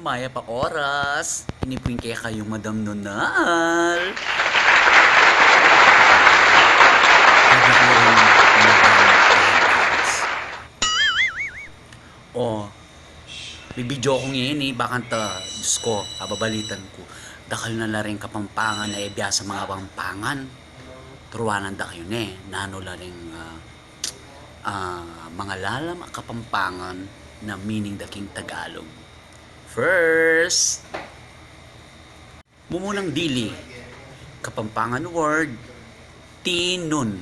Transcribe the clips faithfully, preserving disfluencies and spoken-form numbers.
Mayap a oras. Ini pu ing kekayung Madam Nonal. Pwede ko rin Madam Evans. O, bibidyo ku ngeni, bakanta, Diyos ko, ababalitan ku. Dakal na la ring Kapampangan a e biasa mangapampangan. Turuanan da kayu ne, nanu la ring, ah, ah, mangalalam a Kapampangan na meaning da king Tagalog. First, mumunang dili, Kapampangan word, tinun.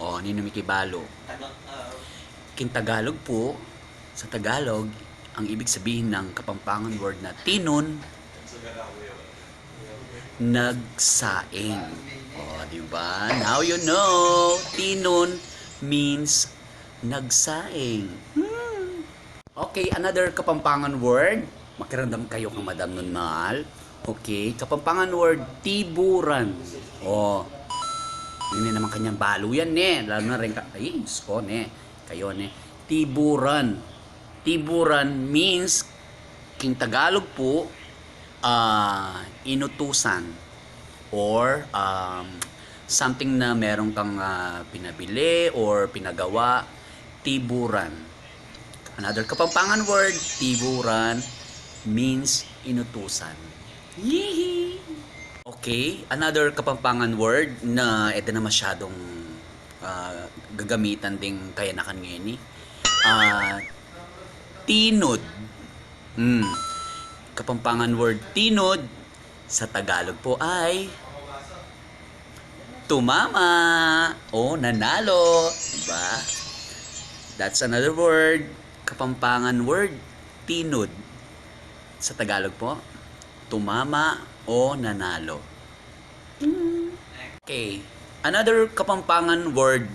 O, ninu mikibalu? King Tagalog pu, sa Tagalog, ang ibig sabihin ng Kapampangan word na tinun, nagsaing. O, di ba? Now you know, tinun means nagsaing. Hmm. Okay, another Kapampangan word. Makiramdam kayu kang Madam Nonal. Okay, Kapampangan word, tiburan. O, ini naman kanyang balu yan, ne. Lalo na rin ka, ay, Diyos ko, ne. Kayu, ne. Tiburan. Tiburan means, king Tagalog pu, ah, inutusan. Or, um, something na meron kang, ah, pinabili or pinagawa, tiburan. Another Kapampangan word, tiburan, means inutusan. Yee! Okay, another Kapampangan word na e da na masyadung, ah, gagamitan ding kayanakan ngeni. Ah, tinud. Hmm. Kapampangan word, tinud, sa Tagalog pu ay tumama o nanalo, di ba? That's another word, Kapampangan word, tinud. Sa Tagalog pu, tumama o nanalo. Okay. Another Kapampangan word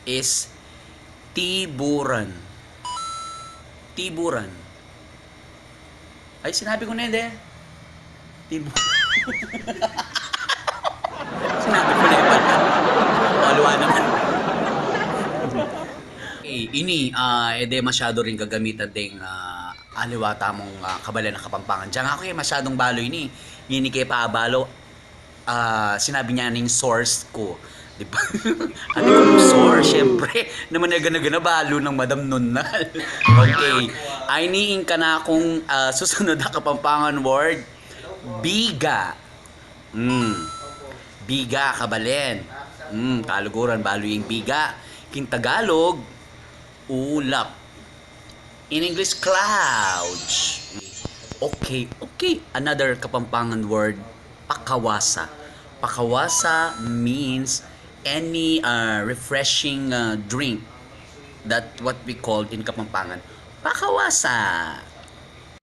is tiburan. Tiburan. Ay, sinabi ku ne, de. Tibu-, sinabi ku ne pala. Aliwa naman. Eh, ini, ah, e de masyadu ring gagamitan ding, ah, aliwa tamung, ah, kabalen a Kapampangan. Diyan aku e masyadung balu ini. Ngeni ke pa balu, ah, sinabi ne ning source ku. Di ba? Ate ku, source, syempre. Naman na gana-gana balu nang Madam Nonal. Okay. Ay, ini ing kanakung, ah, susunod a Kapampangan word, biga. Mm. Biga, kabalen. Mm, kaluguran, balu ing biga. King Tagalog, ulap. In English, clouds. Okay, okay. Another Kapampangan word, pakawasa. Pakawasa means any, uh, refreshing, uh, drink. That what we called in Kapampangan, pakawasa.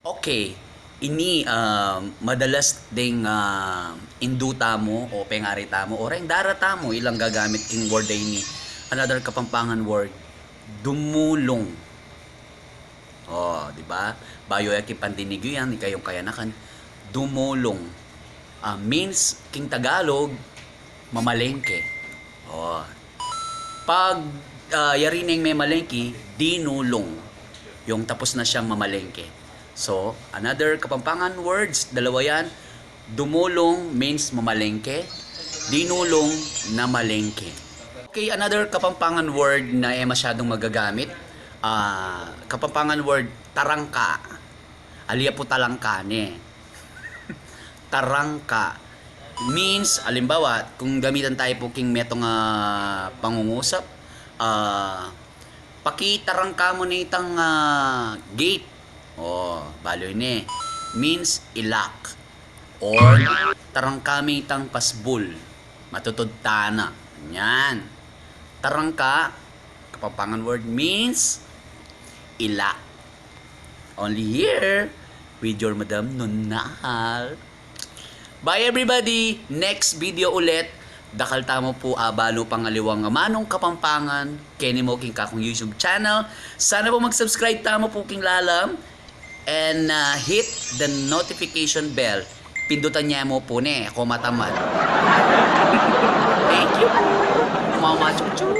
Okay, ini, uh, madalas ding, uh, indu tamu o pengari tamu o reng dara tamu ilang gagamit king word a ini. Another Kapampangan word, dumulung. O, di ba? Bayu ya king pandinig yu yan, ikayung kayanakan. Dumulung. Ah, means, king Tagalog, mamalengke. O. Pag, ah, yari neng memalengke, dinulung. Yung tapos na siyang mamalengke. So, another Kapampangan words, dalawa yan. Dumulung means mamalengke. Dinulung, namalengke. Okay, another Kapampangan word na e masyadung magagamit. Ah, Kapampangan word, tarangka. Ali ya pu talangka ne. Tarangka means, alimbawa, kung gamitan tayu pu king metung a pangungusap, ah, pakitarangka mu ne itang, ah, gate. O, balu ne. Means, i-lock. Or, tarangka me itang pasbul. Matutud tana. Yan. Tarangka, Kapampangan word means, i-lock. Only here, with your Madam Nonal. Bye everybody! Next video ulit, dakal tamu pu abalu pang aliwang amanung Kapampangan, keni mu king kakung YouTube channel. Sana pu mag-subscribe tamu pu king lalam and, uh, hit the notification bell. Pindutan ye mu pu ne, aku matamad. Thank you pu! Mama Chuchu!